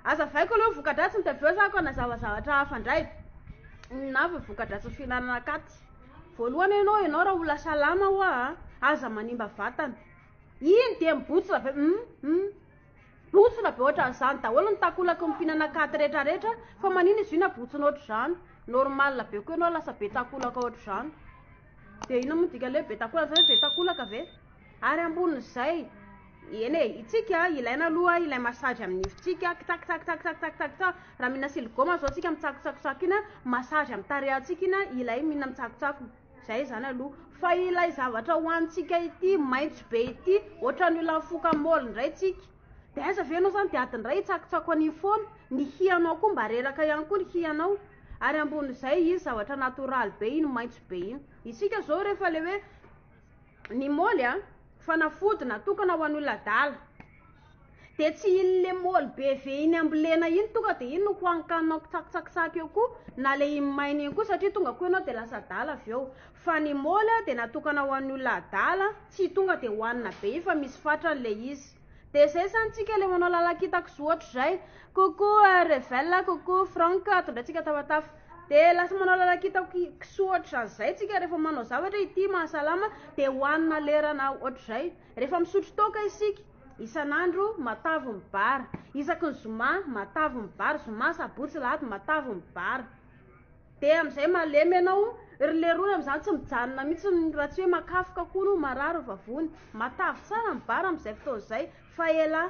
Azavaiko aloha ny voka-dratsiny dia avy eo za ko hanazava zavatra hafa indray. Inona avy ny voka-dratsin'ny fihinanana katy? Voalohany ianao, ianao raha olona salama hoa a, aza manimba vatana. Iny dia mibotsina be, hum hum. Botsina be ohatran'izany daholo ny takolaky ny mpihinana katy rehetrarehetra, fa manina izy io na botsina ohatr'izany? Normal be koa ianao lasa be takolaka ohatr'izany. Dia inona moa ny dikan'ilay hoe be takolaka? Zany hoe be takolaka ve? Ary ambonin'izay, eny e, itsika ilaina aloha ilay massage amin'ny nifintsika, kitsakitsakitsakitsakitsakitsak, raha mihinana siligoma zao tsika mitsakotsakotsako iny an, massage amin'ny tarehantsika iny an, ilay mihinana mitsakotsako, zay zany aloha. Fa ilay zavatra hohanintsika ity maitso be ity, ohatran'ny olona mifoka môly indray tsika. Dia aiza ve ianao zany dia adiny iray hitsakotsako an'iny foana, ny hianao koa mba reraka ihany koa ny hianao. Ary ambonin'izay, iny zavatra natoraly be iny maitso be iny. Isika zao rehefa le hoe ny môly a, fanafody natokana ho an'ny olona adala. Dia tsy iny le môly be ve iny ambolena iny tonga dia iny no hohanikaninao kitsakotsakitsako eo koa na le iny maina iny koa satria tonga koa ianao dia lasa adala avy eo. Fa ny môly a dia natokana ho an'ny olona adala, tsy tonga dia hohanina be iny fa misy fatrany le izy. Dia izay izany tsika le manao lalan-kitakizoa ohatr'izay. Coucou Revel, coucou Franck, ato indray tsika tafatafa. Dia lasa manao lalan-kitakisoa ohatr'izany tsika rehefa manao zavatra ity mahasalama dia hohanina lerana ohatr'izay. Rehefa misotro toaka isika, isan'andro matavy ny bara. Isaky ny zoma matavy ny bara, zoma, sabotsy, lahady matavy ny bara. Dia amin'izay malemy ianao, ry lerony amin'izany tsy mijanona mihitsy raha tsy hoe makafoka koa no marary ny vavony. Matavy tsara ny bara amin'izay fotoana izay fa elah.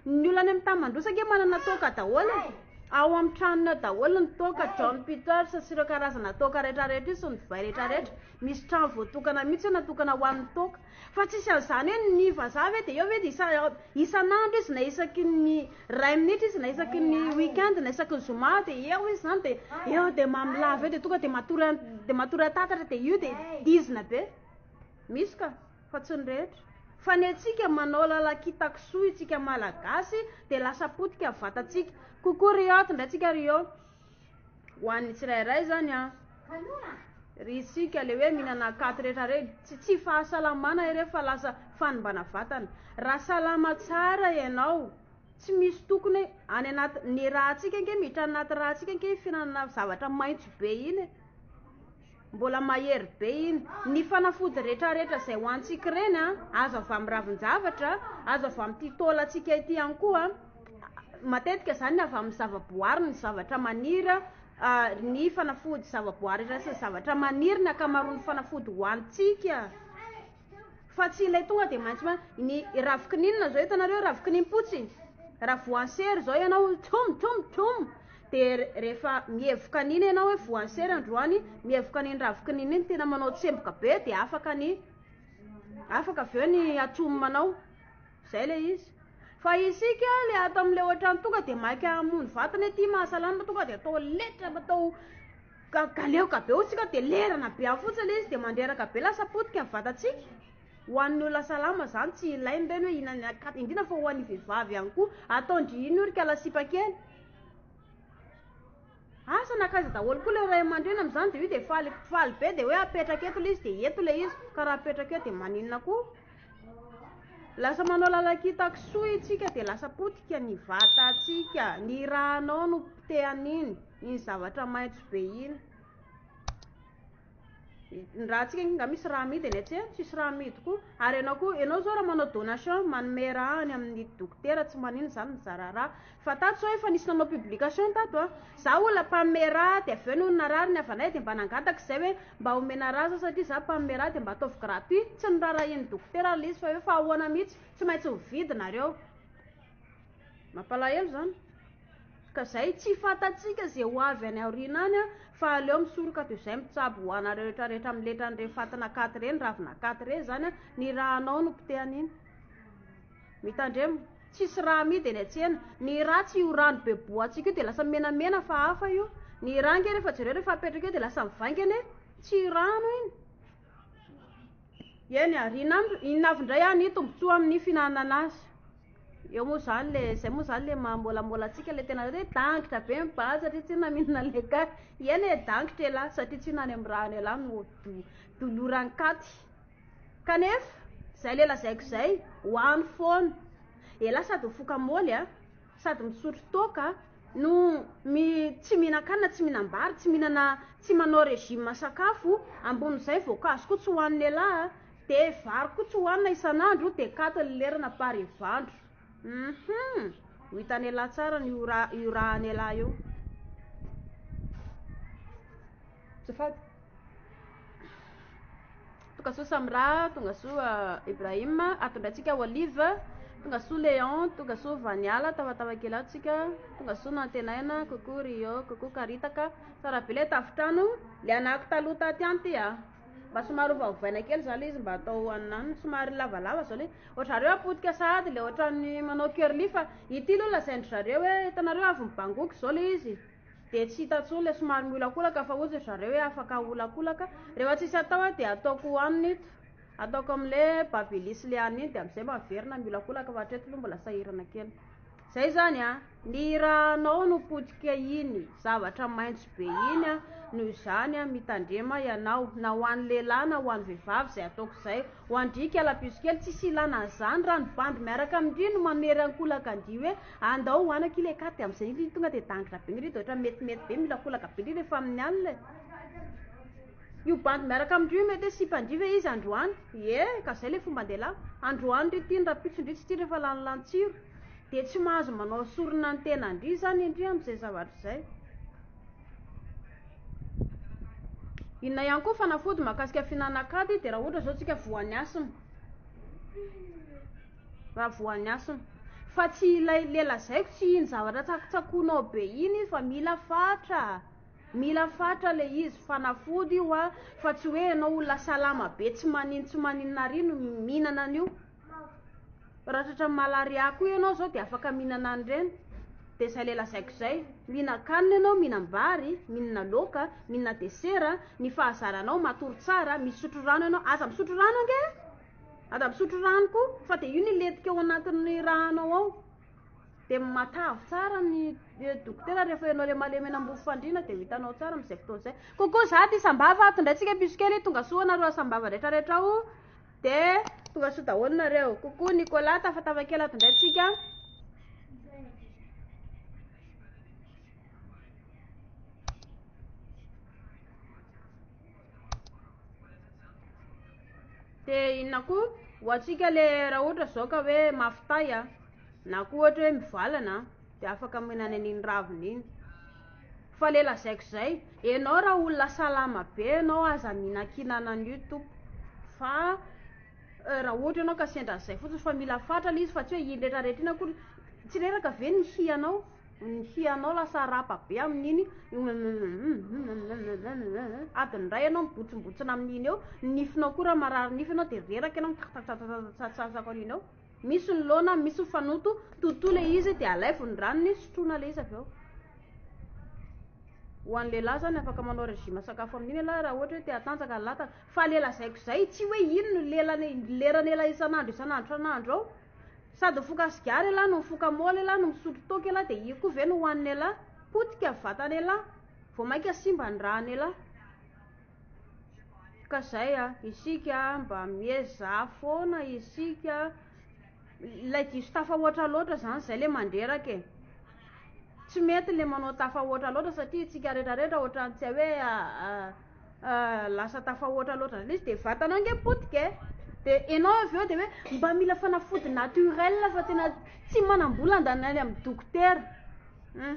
Ny olona any amin'ny tany mandroso ange manana toaka daholo e. Ao amin'ny tranony ao daholo ny toaka, John Peters sy ireo karazana toaka rehetrarehetra io sy ny divay rehetrarehetra. Misy trano voatokana mihitsy hoe natokana ho an'ny toaka. Fa tsisy an'izany hoe ny vazaha ve dia eo ve dia isa isan'andro izy na isaky ny iray minitra izy na isaky ny week-end na isaky ny zoma dia eo izy izany dia eo dia mamilava eo dia tonga dia matory dia matory an-tatatra dia io dia dizina be. Misy ka. Fa tsy ny rehetra. Fa ny antsika manao lalan-kitakisoa itsika Malagasy dia lasa potika ny vatantsika. Coucou Rio, ato indray tsika Rio. Ho an'ny tsirairay zany an. Ry isika le hoe mihinana akato rehetra reny, tsy tsy fahasalamana ireny fa lasa fanimbana vatana. Raha salama tsara ianao, tsy misy tokony hoe any anaty, ny rà-ntsika ange miditra any anaty rà-ntsika ange iny fihinanana zavatra maitso be iny e. Mbola mahery be iny. Ny fanafody retraretra izay hoantsika ireny an, azo avy amin'ny ravin-javatra, azo avy amin'ity taolantsika ity ihany koa. Matetika izany ny avy amin'ny zava-boary, ny zavatra maniry, ny fanafody zava-boary iray sy ny zavatra maniry ny ankamaroan'ny fanafody hoantsika. Fa tsy ilay tonga dia maintso ma ny ravikininina zao hitanareo ravikininim-potsy raha voansery zao ianao tom tom tom dia rehefa mievoka an'iny ianao hoe voansery androany mievoka an'iny ravikinina iny tena manao tsemboka be dia afaka ny afaka avy eo ny atsomanao zay le izy fa isika le ato amin'le ohatrany tonga dia maika hamono vatana ety mahasalama tonga dia atao letra atao Galeoka be hoy tsika dia lerana be any fotsiny ilay izy dia mandreraka be lasa potika ny vatantsika. Ho an'ny olona salama izany tsy ilaina ireny hoe hihinana akato indrindra fa ho an'ny vehivavy ihany koa. Ataon-dry ino io ry kala sipa kely. Asa nankaiza daholo koa ilay ray aman-dreny amin'izany dia io dia faly faly be dia hoe apetraka eto ilay izy dia eto ilay izy ka raha apetraka eo dia maninona koa? Lasa manao lalan-kita kisoa isika dia lasa potika ny vatantsika. Ny rànao no potehan'iny. Iny zavatra maitso be iny. Ny raha-tsika ange nga misy raha amidy eny an-tsena? Tsisy raha amidy koa. Ary ianao koa, ianao zao raha manao donation, manome raha any amin'ny dokotera, tsy maninona izany mizara raha. Fa tato zao efa nisy nanao publication tato an. Za olona mpanome raha dia avy eo nony narary ny havanay dia mba nangataka izay hoe mba omena raha za satria za mpanome raha dia mba ataovy gratuit. Tsy noraharahian'ny dokotera ilay izy fa hoe fa ahoana mihitsy, tsy maintsy mividy nareo. Mampalahelo izany. Ka zay, tsy fantatsika ze ho avy any aoriana any fa aleo misoroka toy izay mitsabo ho anareo rehetra rehetra miletra an'ireny fatina katy ireny, ravina katy ireny izany an, ny rà-nao no potehana iny. Mitandrema, tsisy rà amidy eny an-tsena, ny rà tsy io rano be boantsika io dia lasa menamena fa hafa io, ny rà ange rehefa jereo rehefa apetraka eo dia lasa mivaingana e, tsy rano iny. Eny ary, inona avy indray ny tombotsoa amin'ny fihinanana azy? Eo moa zany le, zay moa zany le maha môlamôla antsika le tena hoe dangitra be ny base satria tsy inona mihinana le katy. Eny e, dangitra elah satria tsy inona any amin'ny rano elah no doloran'ny katy. Kanefa, zay le lazaiko zay, hoano foana. Elah sady mifoka môly a. sady misotro toaka no mi tsy mihinan-kanina, tsy mihinam-bary, tsy mihinana, tsy manao régime sakafo, ambonin'izay voankazo koa tsy hohanin'ialahy, dia vary koa tsy hohanina isan'andro, dia katy ny lerana par ivandro. Hum! Ho hitan'ialahy tsara ny io rahan'ialahy io. Azafady. Tonga soa Samra, tonga soa Ibrahim, ato indray tsika Olive, tonga soa Léon, tonga soa Vaniala, tafatava kely ato tsika, tonga soa Nantenaina, coucou Rio, coucou Karitaka, tsara be le tafotrano, le anako taloha taty ihany ty a, mba somary ovaovaina kely zany le izy mba atao ananany, somary lavalava zao le, ohatrareo apotika sahady le ohatran'ny manao curly fa ity aloha lazain-dry zareo hoe hitanareo avy mibangoka zao le izy. Dia tsy hita intsony ilay somary miolakolaka fa hozy ry zareo hoe afaka aholakolaka. Rehefa tsisy atao aho dia ataoko hohanina ito. Ataoko amin'ilay babyliss ilay hanina iny dia amin'izay mba miverina miolakolaka fa hatreto aloha mbola sahirana kely. Izay izany an! Ny rànao no potika iny zavatra maitso be iny an! Noho izany an, mitandrema ianao na ho an'ny lehilahy na ho an'ny vehivavy izay ataoko izay. Ho an-dry kalapiso kely, tsisy ilana an'izany raha ny bandy miaraka amin-dry no manery ankolaka an-dry hoe andao ho any akia le katy amin'izay ry tonga dia dangitra be ry dia ohatran'ny metimety be miolakolaka be ry rehefa amin'ny alina e. Io bandy miaraka amin-dry io mety hoe sipan-dry ve izy androany? Ie, ka izay le fomban-dehilahy. Androany ry tiany, rahampitso ndry tsy tiany rehefa lanilany tsiro. Dia tsy mahazo manao sorona ny tenan-dry izany ndry amin'izay zavatra izay. Inona ihany koa fanafody mahakasika fihinanakady dia raha ohatra izao tsika voan'ny asthme. Raha voan'ny asthme. Fa tsy ilay le lazaiko tsy iny zavatra tsakotsakoinao be iny izy fa mila fatra. Mila fatra le izy, fanafody io a, fa tsy hoe ianao olona salama be tsy manino tsy maninona ary no mihinana an'io. Raha tratran'ny malaria koa ianao izao dia afaka mihinana an'ireny. Dia izay ilay lazaiko izay. Mihinan-kanina ianao, mihinam-bary, mihinana laoka, mihinana desera, ny fahazaranao, matory tsara, misotro rano ianao. Aza misotro rano ange e! Aza misotro rano koa fa dia io no hilentika ao anatin'ny rànao ao. Dia matavy tsara ny dokotera rehefa ianao ilay malemy eny ambony fandriana dia ho hitanao tsara amin'izay fotoana izay. Coucou, za aty Sambava, ato indray tsika piso kely, tonga soa nareo Sambava rehetra rehetra ao. Dia tonga soa daholo nareo. Coucou Nicolas, tafatafa kely ato indray tsika. Dia inona koa ho antsika le raha ohatra zao ka hoe mafy tay a, na koa ohatra hoe mivalana dia afaka mihinana an'iny ravina iny. Fa le lazaiko zay, enao raha olona salama be enao aza mihinankinana an'io tompoko fa raha ohatra enao ka sendra an'izay fotsiny fa mila fatra le izy fa tsy hoe iny rehetra rehetra iny akory, tsy reraka ve ny hianao? Ny hianao lasa rapa be amin'iny adiny iray enao mibotsimbontsina amin'iny eo, ny nifinao koa raha marary nify enao de reraka enao mitsatsatsatsatsatsatsako an'iny eo. Misy ny laona, misy ny fanoto, totoy ilay izy dia alaivo ny ranony, sotroina ilay izy avy eo. Ho an'ny lehilahy izany afaka manao régime sakafo amin'iny ialahy raha ohatra hoe te hatanjaka ny lataka. Fa ilay lazaiko izay, tsy hoe iny no lelany, leran'ela isan'andro isan'andro isan'andro ao. Sady mifoka sigara ialahy no mifoka môly ialahy no misotro toaka ialahy dia iny koa ve no hohanin'ialahy? Potika ny vatan'ialahy, vao mainka simba ny ràn'ialahy. Ka zay a, isika mba miezaha foana isika, ilay diso tafahoatra loatra zany zay le mandreraka e, tsy mety le manao tafahoatra loatra satria isika rehetra rehetra ohatran'ny tsy hay hoe lasa tafahoatra loatra zay le izy de vatanao ange potika e, de enao avy eo de hoe mba mila fanafody naturel fa tena tsy manam-bola andehanana any amin'ny dokotera, hum.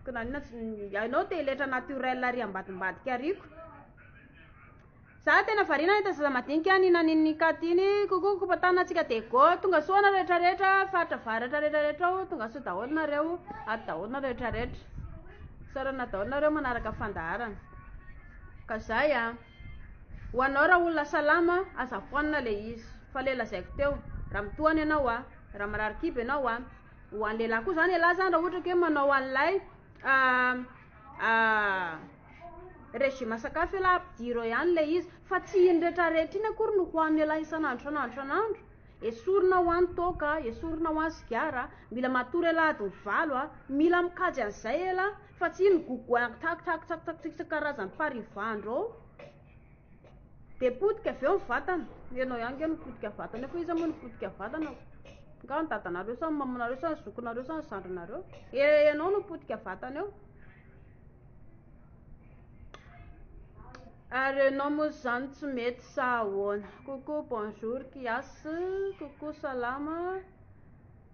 Ko naninona tsy hainao te hiletra naturel ary ambadimbadika ary ko. Za tena variana nahita zaza madinika nihinana iny katy iny. Coucou kopatanana antsika Diego. Tonga soa nareo rehetra rehetra faritra avaratra rehetra rehetra ao. Tonga soa daholo nareo. Ato daholo nareo rehetra rehetra. Isaorana daholo nareo manaraka fandaharana. Ka zay a. Ho anao raha olona salama aza foanina le izy. Fa le lazaiko teo, raha mitohana ianao a, raha marary kibo ianao a, Ho an'ny lehilahy koa zany ialahy zany raha ohatra ka hoe manao an'ilay régime sakafo ialahy ampidiro eo ihany ilay izy fa tsy iny rehetrarehetra iny akory no hohanin'ialahy isan'andro isan'andro isan'andro. Esorina ho any toaka, esorina ho any sigara, mila matory ialahy adiny valo a, mila mikajy an'izay ialahy fa tsy iny gogoana tak tak tak tak tak karazany parivandro ao. Dia potika avy eo ny vatana. Ianao ihany ange no potika vatana eo fa iza moa no potika vatana? Nga ny dadanareo sa ny mamanareo sa ny zokinareo sa ny zandrinareo? Ianao no potika vatana eo. Ary ianao moa izany tsy mety sa ahoana? Coucou bonjour Kias, coucou salama,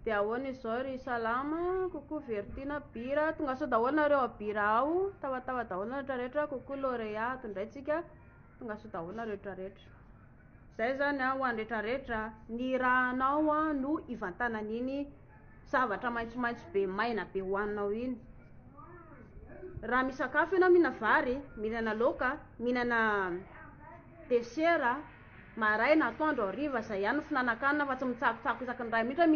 dia ahoana izao ry salama, coucou Vertina, Bira, tonga soa daholo nareo ao Bira ao, tavatava daholo nareo rehetra rehetra, coucou Lauréat, ato indray tsika, tonga soa daholo nareo rehetra rehetra. Zay zany an, ho an'ny rehetra rehetra, ny rahanao an no ivantanan'iny zavatra maitsomaitso be maina be hohaninao iny. Raha misakafo ianao mihinana vary, mihinana laoka, mihinana desera, maraina, atoandro, hariva, zay ihany no fihinanan-kanina fa tsy mitsakotsako isaky ny iray minitra,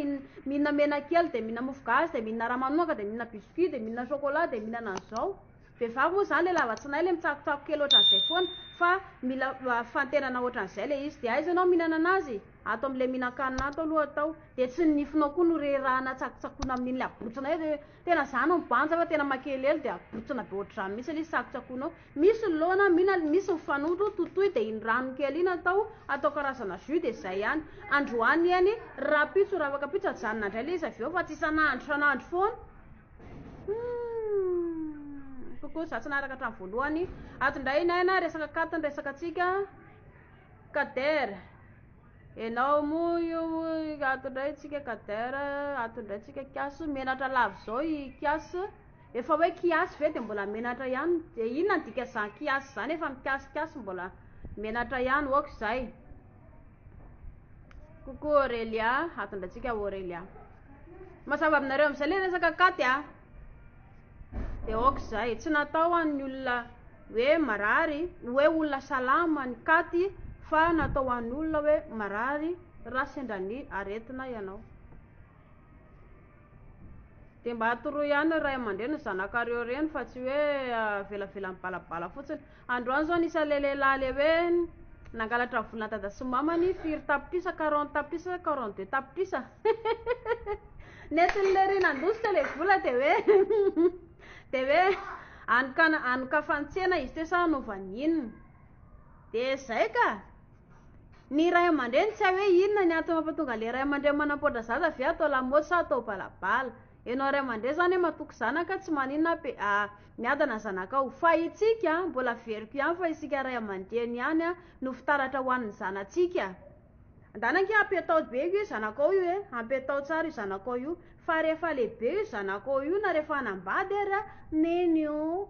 mihinana menakely dia mihinana mofo gasy dia mihinana ramanonaka dia mihinana biscuit dia mihinana chocolat dia mihinana an'izao. Vehivavy moa izany le lava tsinay le mitsakotsako kely ohatran'izay foana fa mila fantenana ohatran'izay le izy dia aiza ianao mihinana anazy? Ato amin'ilay mihinan-kanina ato aloha atao dia tsy ny nifinao koa no rerahana tsakotsakoina amin'iny le abontsina eo dia tena za no mibanja fa tena makelihely dia abontsina be ohatr'izany mihitsy le izy tsakotsakoina ao misy ny laona mihina misy ny fanoto totoy dia iny rano kely iny atao atao karazana jus dia izay ihany androany eny rahampitso rahavakampitso ajanona indray le izy avy eo fa tsy isan'andro isan'andro foana. Humm coucou za tsy naharaka hatramin'ny voalohany. Ato indray i Naina resaka cat ny resaka antsika. Kader enao moa io ato indray tsika Kader ato indray tsika Kiasy menatra lava izao i Kiasy. Efa hoe Kiasy ve dia mbola menatra ihany? Dia inona ny dikan'izany Kiasy izany efa mikasikasy mbola menatra ihany ok izay. Coucou Aurélia, ato indray tsika Aurélia. Mazava aminareo amin'izay ilay resaka katy a. Dia ok izay, tsy natao ho an'ny olona hoe marary, hoe olona salama ny katy fa natao ho an'ny olona hoe marary raha sendra ny aretina ianao. Dia mba atoroy ihany ny ray aman-dreny ny zanakareo ireny fa tsy hoe avelavela mibalabala fotsiny. Androany izao nisy an'ilay lehilahy ilay hoe nangalatra volan'i dada sy mamany firy tapitrisa, 40 tapitrisa sa 42 tapitrisa. Nentin'ilay ry nandositra ilay vola dia hoe dia hoe anokana anokafany tsena izy teo sa hanaovany inona. Dia izay ka. Ny ray aman-dreny tsy hay hoe inona ny antony mampatonga ilay ray aman-dreny manampoatra zaza ve atao lamaody sa atao balabala. Ianao ray aman-dreny izany hoe matoky zanaka tsy maninona ape a miadana ny zanakao. Fa itsika mbola averiko ihany fa isika ray aman-dreny ihany no fitaratra ho an'ny zanatsika. Andana ange ampiatao be io zanakao io e, ampiatao tsara io zanakao io fa rehefa lehibe io zanakao io na rehefa hanambady ary a, neny ô,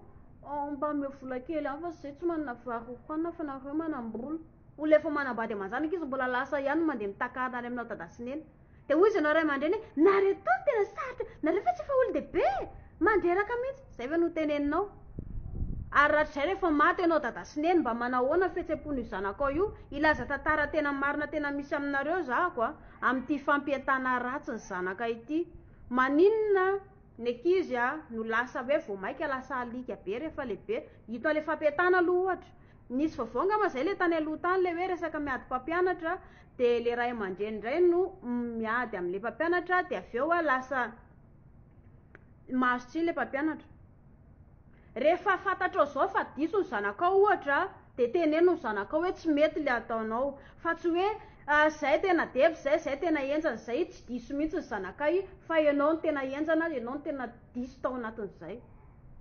mba omeo vola kely ihany fa zay tsy manana vary hohanina fa nareo manam-bola. Olona efa manambady aman-janaka izy mbola lasa ihany no mandeha mitakarina any aminao dada sy neny. Dia hoy izy ianao ray aman-dreny hoe, nareo tony tena sarotra, nareo ve tsy efa olon-dehibe e? Mandreraka mihitsy. Izay ve no teneninao? Ary rahatrizay rehefa maty ianao dada sy neny mba manao ahoana ny fihetsem-pon'io zanakao io? Hilaza tantara tena marina tena misy aminareo zahako a, amin'ity fampientana ratsy ny zanaka ity. Maninona ny ankizy a no lasa hoe vao maika lasa alika be rehefa lehibe? Ito an'ilay fampientana aloha ohatra. Nisy vaovao angamba zay le tany aloha tany le hoe resaka miady mpampianatra de le ray aman-dreny indray no miady amin'le mpampianatra de avy eo lasa mahazo tsiny le mpampianatra. Rehefa fantatrao zao fa diso ny zanakao ohatra de teneno ny zanakao hoe tsy mety le ataonao fa tsy hoe zay tena deba zay, zay tena henjana zay, tsy diso mihitsy ny zanakay fa ianao no tena henjana, ianao no tena diso tao anatin'izay.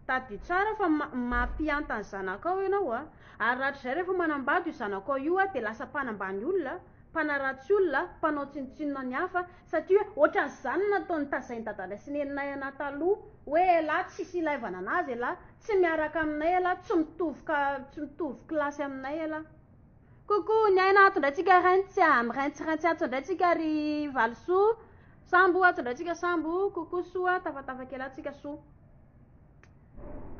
Tadidio tsara fa mampihanta ny zanakao ianao a! Ary rahatrizay rehefa manambady io zanakao io a dia lasa mpanambany olona, mpanaratsy olona, mpanao tsinontsinona ny hafa satria hoe ohatran'izany no nataon'ny tazain'i dadanay sy neninay anah taloha hoe elah tsisy ilaivana anazy elah, tsy miaraka aminay elah, tsy mitovy ka tsy mitovy kilasy aminay elah. Coucou ny aina ato indray tsika rentsy a, mirentsirentsy ato indray tsika ry valisoa, sambo ato indray tsika sambo, coucou soa, tafatafa kely ato tsika soa.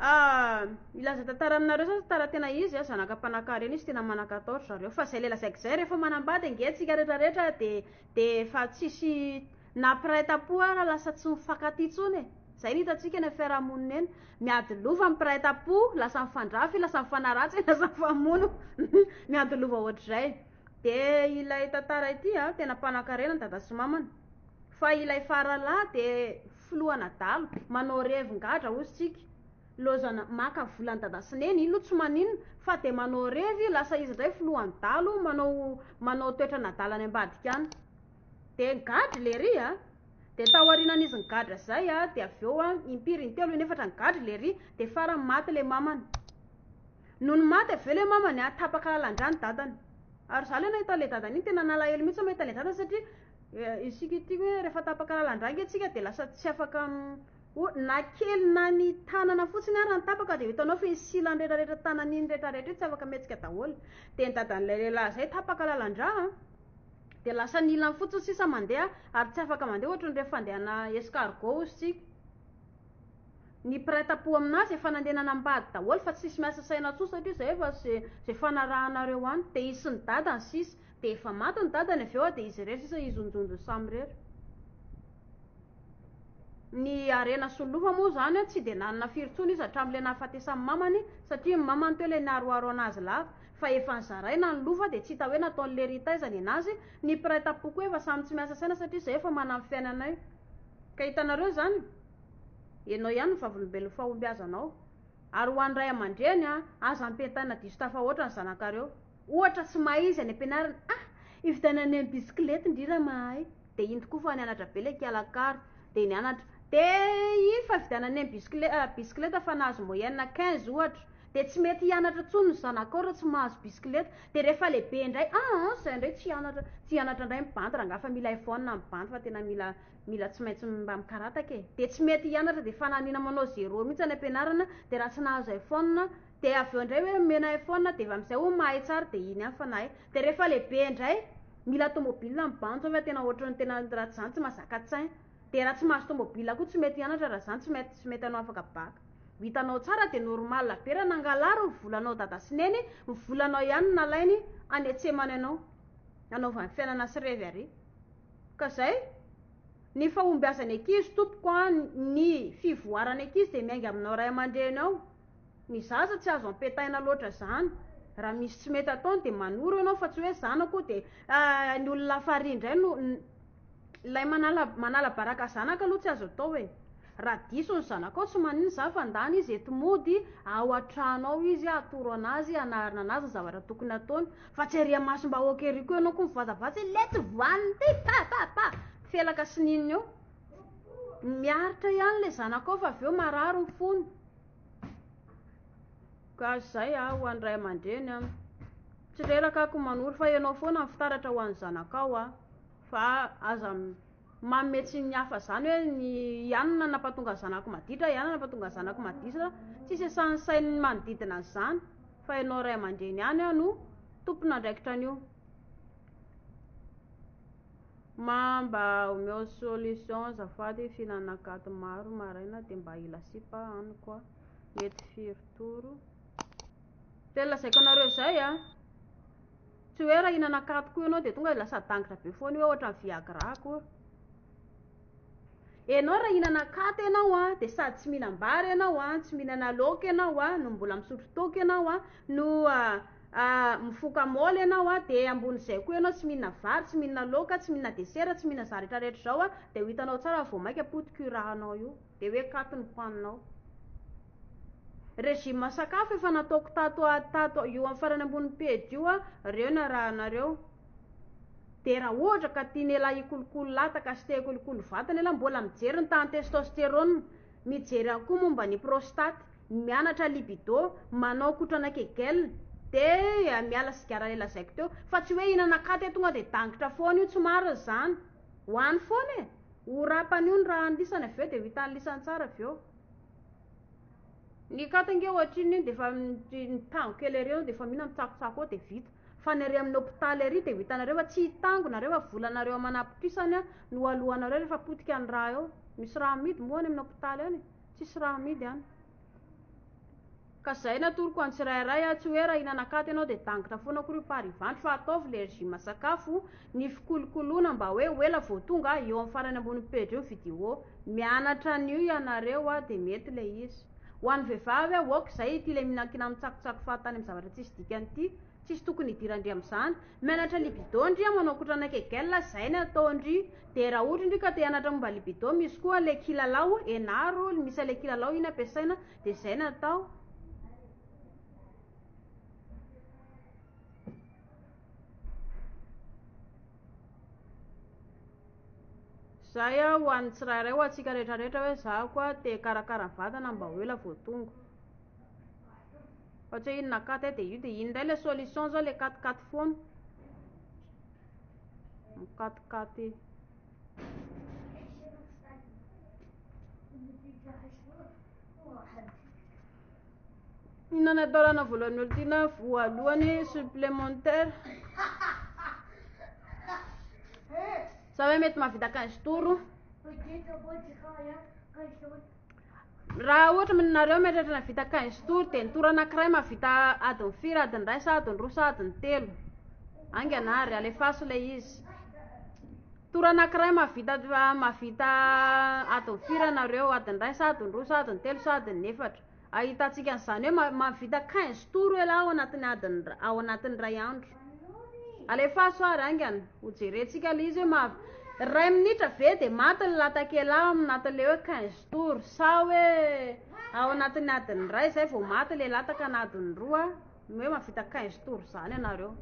Ah, milaza tantara aminareo za tantara tena izy a, zanaka mpanankarena izy tena manan-katao ry zareo, fa zay le lazaiko zay rehefa manambady ange tsika rehetra rehetra de de efa tsisy na mpiray tampo ara lasa tsy mifankatia intsony e, zay no hitantsika eny amin'ny fiarahamonina eny, miady lova ny mpiray tampo, lasa mifandrafy, lasa mifanaratsy, lasa mifamono, miady lova ohatr'izay, de ilay tantara ity a, tena mpanankarena ny dada sy mamany, fa ilay faralahy de Filohan'adalo, manao revy ngadra hozy tsika, lozana maka volan'i dada sy neny, iny aloha tsy maninona, fa dia manao revy, lasa izy indray filohan'dalo, manao manao toetran'adala any ambadika any. Dia nigadra lery a! Dia taorianan'izy nigadra izay a, dia avy eo a, impiry, intelo, inefatra nigadra lery, dia farany maty ilay mamany. Nony maty avy eo ilay mamany a, tapaka lalan-drà ny dadany. Ary izaho ilay nahita an'ilay dadany iny tena nalahelo mihitsy mahita an'ilay dadany satria isika ity hoe rehefa tapaka lalan-drà ange tsika dia lasa tsy afaka na kely na ny tanana fotsiny ary ny tapaka dia hitanao fa iny silany rehetrarehetra tanana iny rehetrarehetra iny tsy afaka mihetsika daholo. Dia ny dadan'ilay lehilahy izay tapaka lalan-drà a. Dia lasa ny ilany fotsiny sisa mandeha ary tsy afaka mandeha ohatran'ireny fandehana escargot hozy tsika. Ny mpiray tampo aminazy efa nandeha nanambady daholo fa tsisy miasa saina intsony satria izay efa izay fanarahanareo any. Dia izy sy ny dadany sisa. Dia efa maty ny dadany avy eo dia izy irery sisa hizonjonjony samirery. Ny harena sy ny lova moa izany tsy dia nanana firy intsony izy hatramin'ilay nahafatesan'ny mamany satria ny mamany teo ilay niaroaro an'azy lava fa efa nozaraina ny lova dia tsy hita hoe nataon'i Lery taiza ny an'azy, ny mpiray tampo koa efa samy tsy miasa saina satria izay efa manana ny fiainanay. Ka hitanareo izany? Ianao ihany no vavolombelon'ny fahombiazanao. Ary ho an'ny ray aman-dreny, aza ampentaina diso tafahoatra ny zanakareo. Ohatra tsy mahay izy any am-pianarana, ah! Hividianana ny bisikilety ndry raha mahay. Dia iny tokoa fa nianatra be ilay kialakara, dia nianatra. Dia iny fa vidianana ny bisikileta fa nahazo moyenne 15 ohatra. Dia tsy mety hianatra intsony ny zanakao raha tsy mahazo bisikileta. Dia rehefa lehibe indray, ah izay indray tsy hianatra, tsy hianatra indray ny bandy rangahy fa mila iPhone ny bandy fa tena mila mila tsy maintsy mba mikarataka e. Dia tsy mety hianatra dia fananina manao zéro mihitsy any am-pianarana, dia raha tsy nahazo iPhone, dia avy eo indray hoe omena iPhone dia avy amin'izay hono mahay tsara dia iny ihany fa nahay. Dia rehefa lehibe indray, mila tomobile ny bandy zao fa tena ohatran'ny tena raha tsy izany tsy mahazaka tsain. Dia raha tsy mahazo tomobile koa tsy mety hianatra raha izany tsy mety tsy mety hanao afaka bac. Ho hitanao tsara dia normal be raha nangalary ny volanao dada sy neny, ny volanao ihany no nalainy hanetsemany anao hanaovany fiainana sy revy ary. Ka zay. Ny fahombiazan'ny ankizy tompoko an, ny fivoaran'ny ankizy dia miainga aminao ray aman-dreny ao. Ny zaza tsy azo ampetaina loatra zany. Raha misy tsy mety ataony dia manoro ianao fa tsy hoe zanako dia ny olona hafa ary indray no ilay manala manala baraka zanaka aloha tsy azo atao e. Raha diso ny zanakao tsy maninona izany fa ndana izy ety mody ao an-trano ao izy atoro anazy anarina anazy ny zavatra tokony ataony fa tsy ery amasom-bahoaka ery koa ianao koa mivazavaza hoe letsy voaniny ity pa pa pa felaka sy n'inona eo. Miaritra ihany ilay zanakao fa avy eo marary ny fony. Ka zay a, ho an'ny ray aman-dreny a, tsy reraka ako manoro fa ianao foana ny fitaratra ho an'ny zanakao a, fa aza manome tsiny ny hafa zany hoe ny ianona nampatonga ny zanako maditra, ianona nampatonga ny zanako maditra, tsisy asan'ny sain'ny manodidina an'izany fa ianao ray aman-dreny ihany a no tompon'andraikitra an'io. Ma mba omeo solution azafady fihinanana gato maro maraina de mba hila sipa any koa mety firy tour. Tena lazaiko anareo izay a, tsy hoe raha hihinana kato koa ianao dia tonga dia lasa dangitra be foana io hoe ohatran'ny viagra akory. Ianao raha hihinana kato ianao a, dia sady tsy mihinam-bary ianao a, tsy mihinana laoka ianao a, no mbola misotro toaka ianao a, no mifoka môly ianao a, dia ambon'izay koa ianao tsy mihinana vary, tsy mihinana laoka, tsy mihinana desera, tsy mihinana zavatra rehetra izao a, dia ho hitanao tsara fa vao mainka potika io rà-nao io, dia hoe kato no hohaninao. Régime sakafo efa nataoko tato tato io amin'ny farany ambonin'ny pejy io a, reo no arahanareo. Dia raha ohatra ka tian'elah hikolokolo lataka sy te hikolokolo vatana elah, mbola mijery ny tahan'ny testosterone, mijery ihany koa momba ny prostate, mianatra libido, manao kotrana kegel, dia miala sigara ilay lazaiko teo. Fa tsy hoe hihinana katy tonga dia dangitra foana io, tsy marina izany. Ho any foana e! Ho rapany io ny raha an'lisany avy eo dia ho hitan'lisany tsara avy eo. Ny katy ange ohatrinona iny dia efa mitango kely ery eo dia efa mihina mitsakotsako eo dia vita. Fa ny ary amin'ny hopitaly ary dia ho hitanareo fa tsy hitango nareo fa volanareo aman'apitrisany no aloanareo rehefa potika ny rà eo. Misy rà amidy moa any amin'ny hopitaly any e? Tsisy rà amidy any. Ka zay no atoroko an'ny tsirairay a, tsy hoe raha hihinana katy ianao dia dangitra foana akory io par Ivandry fa ataovy le régime sakafo, ny fikolokoloana mba hoe ho ela vao tonga eo amin'ny farany ambonin'ny pejy eo ny vidéo. Mianatra an'io ianareo a dia mety ilay izy. Ho an'ny vehivavy a, ok zay ity ilay mihinan-kina mitsakotsako fahatany amin'ny zavatra tsisy dikany ity, Tsisy tokony hidiran-dry amin'izany. Mianatra libido ndry manao kotrana kegel, zay ny ataon-dry. Dia raha ohatra ndry ka te hianatra momba libido, misy koa ilay kilalao, enaro, misy an'ilay kilalao iny ampiasaina, dia zay ny atao. Zay a ho an'ny tsirairay, ho antsika rehetrarehetra hoe za koa te hikarakara vatana mba ho ela vao tonga. Fa tsy hoe inona katy dia io dia iny indray ilay solution zao ilay katikaty foana. Mikatikaty. Inona ny atao raha voalohany olon-tiana voalohany supplémentaire? Za hoe mety mahavita 15 tours. Raha ohatra nareo mieritreritra nahavita 15 tours dia ny tour anankiray mahavita adiny firy, adiny iray sa adiny roa sa adiny telo? Haingana ary, alefaso ilay izy. Tour anankiray mahavita mahavita adiny firy ianareo, adiny iray sa adiny roa sa adiny telo sa adiny efatra? Ahitantsika an'izany hoe mahavita 15 tours ialahy ao anatin'ny adiny ao anatin'ny iray andro. Alefaso ary haingana, ho jerentsika ilay izy hoe maha iray minitra ve dia maty ny latak'elah ao anatin'ilay hoe 15 tours sa hoe ao anatin'ny adiny iray izay vao maty ilay lataka na adiny roa, ny hoe mahavita 15 tours izany ianareo.